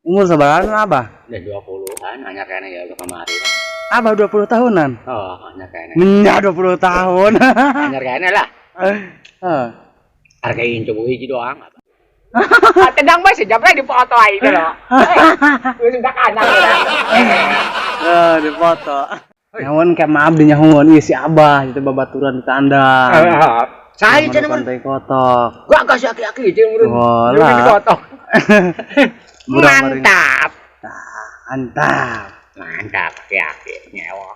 Umur sabaraha Abah? Udah 20-an, anyar kayaknya ya udah kemarin. Abah 20 tahunan? Oh, anyar kayaknya. Nya 20 tahun. Anyar kayaknya lah. Heeh. Hargain coba hiji doang. Tendang bae sejam lagi dipoto aing teh loh. Sudah kanan. Eh, dipoto. Nyawan kayak maaf di nyahuan ieu si Abah itu babaturan di kandang. Saya cenah mun pantai kotok. Gua kasih aki-aki cenah mun. Bola. Dikotok. Murang-maring. Mantap. Mantap. Mantap aki-aki nyewa.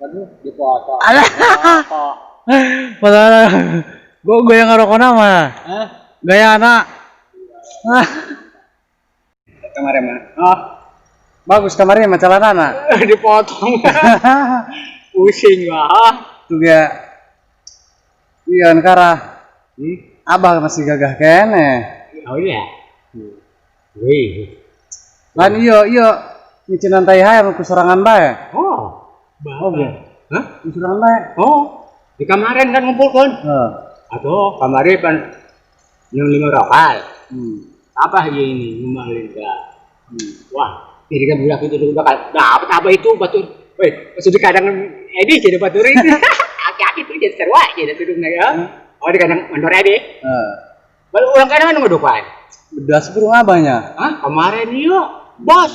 Waduh, dipoto. Alah. Padahal gua goyang ngarokok nama. Hah? Gaya anak. Ah. Kemarin mah. Oh. Bagus kamarnya mah celanana. Dipotong. Pusing gua. Tuh ya. Iya karah. Abah masih gagah kene. Oh iya. Wih. Lan iyo iyo micinan tai hayam ku sorangan bae. Oh. Oh, iya. Hah? Ku sorangan bae. Oh. Di kemarin kan ngumpulkan. Heeh. Atau kemarin pan yang 5 rokal. Apa ini ngumalin ka. Wah, jadi kan budak itu bakal dapat apa itu batur. Weh, maksud di kadang Edi jadi batur itu. Aki-aki itu jadi seru aja jadi tudungnya ya. Oh, di kadang mandor Edi. Heeh. Baru orang kadang kan ngedupan. Bedas burung abahnya. Hah? Kemarin iya, bos.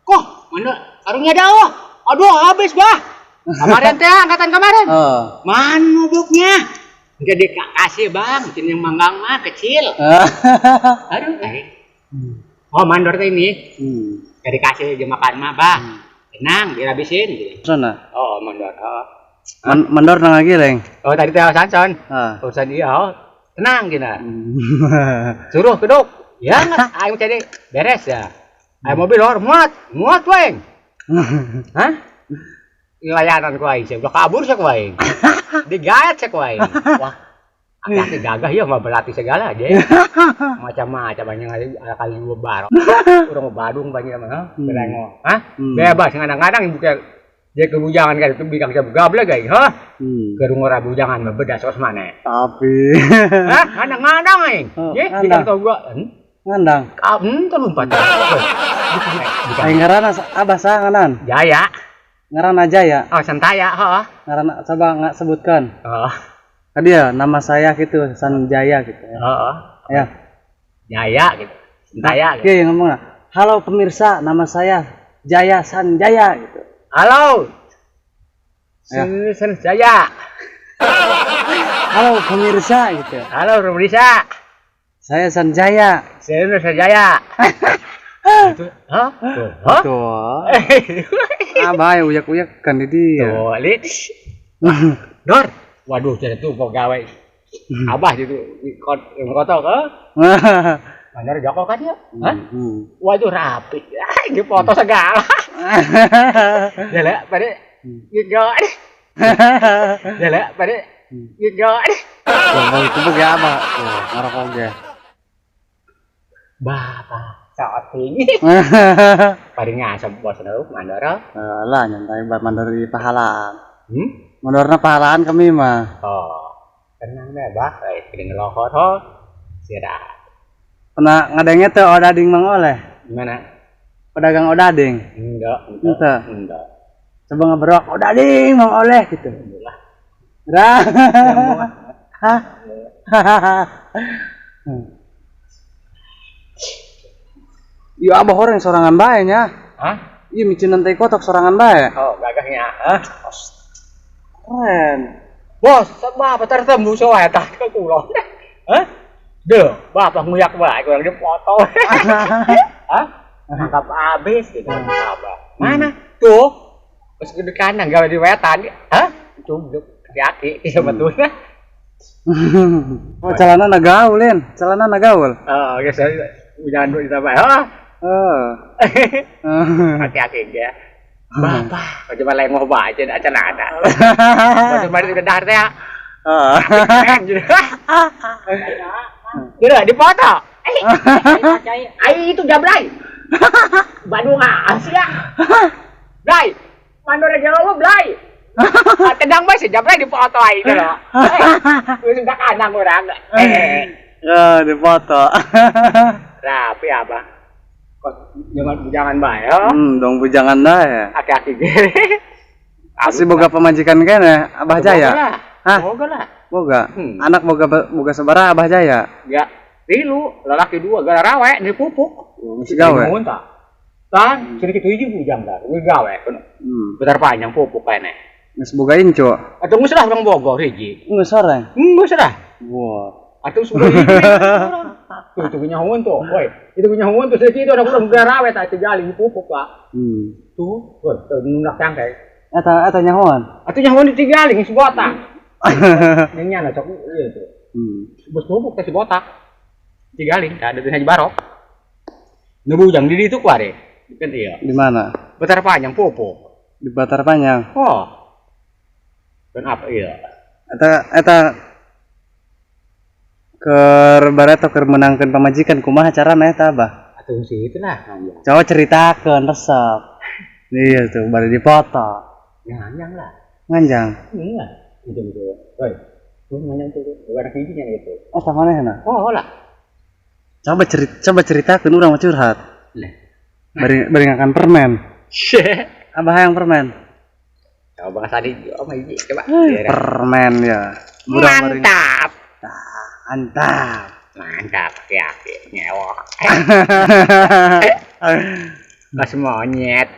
Kok mana karungnya ada oh. Aduh, habis, bah. Kemarin teh angkatan kemarin. Heeh. Mana buknya? Enggak dikasih, Bang. Cin yang manggang mah kecil. Aduh, eh. Oh, mandor teh ini. Enggak dikasih aja makan mah, Bang. Tenang, dihabisin gitu. Sana. Oh, mandor. Oh. Mandor nang lagi, Leng. Oh, tadi teh Sanson. Heeh. Urusan dia, oh. Tenang gina. Suruh keduk. Ya, nggak. Ayo cari beres ya. Ayo mobil lor, muat, muat weng. Hah? Layanan ku aing, udah kabur sih ku aing. Digayat sih ku aing. Wah, aki-aki gagah ya mah berlatih segala aja. Macam-macam banyak kali gua barok. Urang Badung banyak mah, berengo. Hah? Bebas kadang-kadang buka dia kebujangan kan itu bikang saya gablek guys, hah? Kerung ora bujangan mah bedas kos mana? Tapi. Hah? Ngandang-ngandang aing. Oh, Ye, bikang tau gua. Ngandang. Tuh lompat. Aing ngaranna Abah saha ngaran? Jaya. Ngaranna Jaya. Oh, Santaya, heeh. Ngaranna coba nggak sebutkan. Heeh. Tadi ya nama saya gitu, Sanjaya gitu ya. Heeh. Ya. Jaya gitu. Santaya gitu. Oke, ngomongna. Halo pemirsa, nama saya Jaya Sanjaya gitu. Halo. Ya. Sanjaya. Halo pemirsa gitu. Halo pemirsa. Saya Sanjaya. Saya Sanjaya. Itu, hah? Tuh, hah? Tuh. Abah ya uyak-uyak kan di dia. Tuh, lit. Dor. Waduh, jadi tuh pegawai. Abah itu di kotok, hah? Mandor Joko kan ya? Hah? Waduh, rapi. Ini foto segala. Ya lah, pada gitu. Ya lah, pada gitu. Tuh, itu bagi abah. Tuh, ngerokok ge. Bapak chatting. Paling ngasem bos nu mandor. Lah nyantai buat mandor di pahalaan. Mandorna pahalaan kami mah. Oh. Tenang deh, Bah. Kena ngerokok ho. Istirahat. Pernah ngadengnya tuh odading Mang Oleh? Gimana? Pedagang odading? Enggak, enggak. Enggak. Coba ngeberok odading Mang Oleh gitu. Enggak. Lah. Hah? Iya abah orang sorangan bae nya. Hah? Iya micinan teh kotok sorangan bae. Oh, gagahnya. Hah? Keren. Bos, bapak tertemu soe tah ke kulon. Hah? Duh, bapak nguyak bae kurang dipoto. Hah? Nangkap abis gitu. Abah. Mana? Tuh. Pas gede kandang gawe di wetan. Hah? Itu kaki sebetulnya. Oh, celana na gaul, Lin. Celana na gaul. Oh, oke, saya jangan dulu ditambah. Oh. Heeh. Aki-aki ya. Bapak, coba lengoh bae aja celana. Coba udah dahar teh. Ah. Kira dipoto. Ai itu jablay. Bandung Asia. Blay. Mandor aja lu blay. Tendang bae si jablay dipoto ai gitu loh. Lu sudah kandang orang. Eh, dipoto. Rapi apa? Kok jangan bujangan bae ya. Dong bujangan dah ya. Aki-aki gini. Masih boga pamajikan kene, Abah Jaya. Hah? Boga lah. Boga. Hmm. Anak boga boga sabaraha Abah Jaya? Ya, tilu, lalaki dua, gara rawe di pupuk. Masih gawe. Nuhun tah. Tan, sini kitu hiji bujang dah. Geus gawe kono. Bentar panjang pupuk kene. Geus boga incu. Atuh geus lah urang Bogor hiji. Geus soreng. Geus lah. Wah. Atuh sudah hiji. Tuh itu nyahoan tuh. Woi, itu nyahoan tuh sedikit ada urang gara rawe tah tinggal di pupuk pak. Tuh, woi, tuh nundak cangkai. Eta eta nyahoan. Atuh nyahoan ditinggalin si botak. Nya lah cok ieu tuh. Bos pupuk teh si botak. Tinggalin, ada tuh Haji Barok. Nu bujang di ditu kuare. Kan iya. Di mana? Betar panjang pupuk. Di Batar Panjang. Oh. Dan apa iya? Eta eta keur bareto keur menangkeun pamajikan kumaha carana eta Abah? Atuh sih itu lah. Coba ceritakeun resep. Iya tuh baru dipoto. Nganjang lah. Nganjang. Iya. Gitu gitu. Woi. Tuh nganjang tuh. Bukan anak hijinya gitu. Oh, sama manehna. Oh lah. Coba ceritakeun urang mah curhat. Lah. Bari bari ngakan permen. Abah hayang permen. Coba tadi oh hiji coba. Permen ya. Urang bari- Mantap. Mantap. Mantap ya, nyewok. Pas monyet.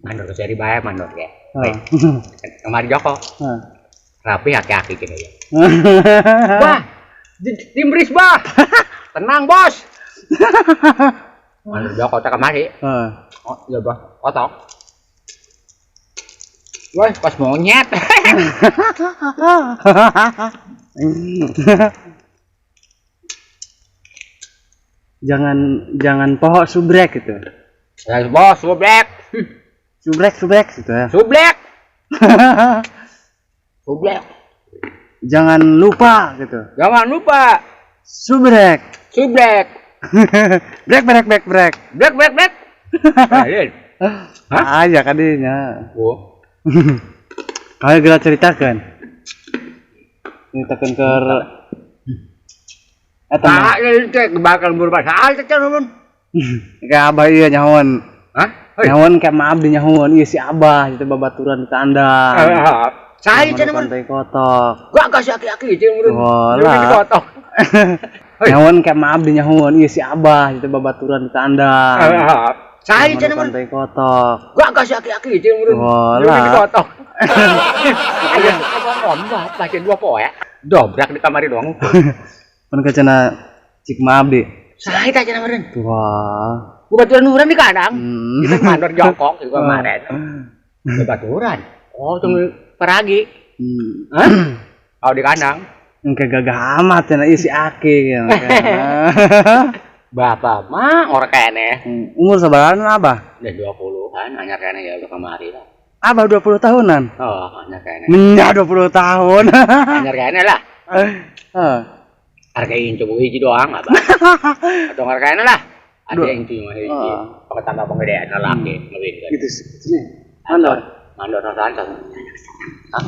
Mandor ke seri bae mandor ya. Woi, kemari Joko. Rapi haki-haki gini ya. Bah, timbris bah. Tenang bos. Mandor Joko tak kemari. Oh, iya bah, otok. Woi, pas monyet. Jangan jangan pohok subrek gitu. Ya, bos, subrek. Subrek subrek gitu ya. Subrek. Subrek. Jangan lupa gitu. Jangan lupa. Subrek. Subrek. Brek brek brek brek. Brek brek brek. Hah? Aja kadinya. Oh. Kayak geura ceritakeun. Ceritakeun ke eta mah. Ah, ini teh bakal berbahasa teh nuhun. Kayak abah ieu nyahoan. Hah? Nyahoan kayak maaf di nyahoan ieu si abah itu babaturan di kandang. Saya cenah mun. Pantai kotok. Gua kasih aki-aki cenah mun. Walah. Kotok. Nyahoan kayak maaf di nyahoan ieu si abah itu babaturan di kandang. Saya cenah mun. Pantai kotok. Gua kasih aki-aki cenah mun. Walah. Kotok. Aya ngomong baca dua poe. Dobrak di kamari doang. Pun kecena cik maaf di. Saya teh cenah meureun. Wah. Babaturan urang di kandang. Itu mandor jongkok juga kemarin. Babaturan. Oh, tunggu paragi. Hah? Oh, di kandang. Engke gagah amat cenah ieu si Aki ya. Bapak mah orang kene. Umur sabaraha Abah? Udah 20-an, anyar kene ya udah kemari lah. Abah 20 tahunan. Oh, anyar kene. Menya 20 tahun. Anyar kene lah. Heeh. Harga incu hiji doang abah. Atau harga kene lah. Ada yang incu mah hiji. Pakai tambah penggedean laki ngawin kan. Gitu sini. Mandor. Mandor nonton. Hah?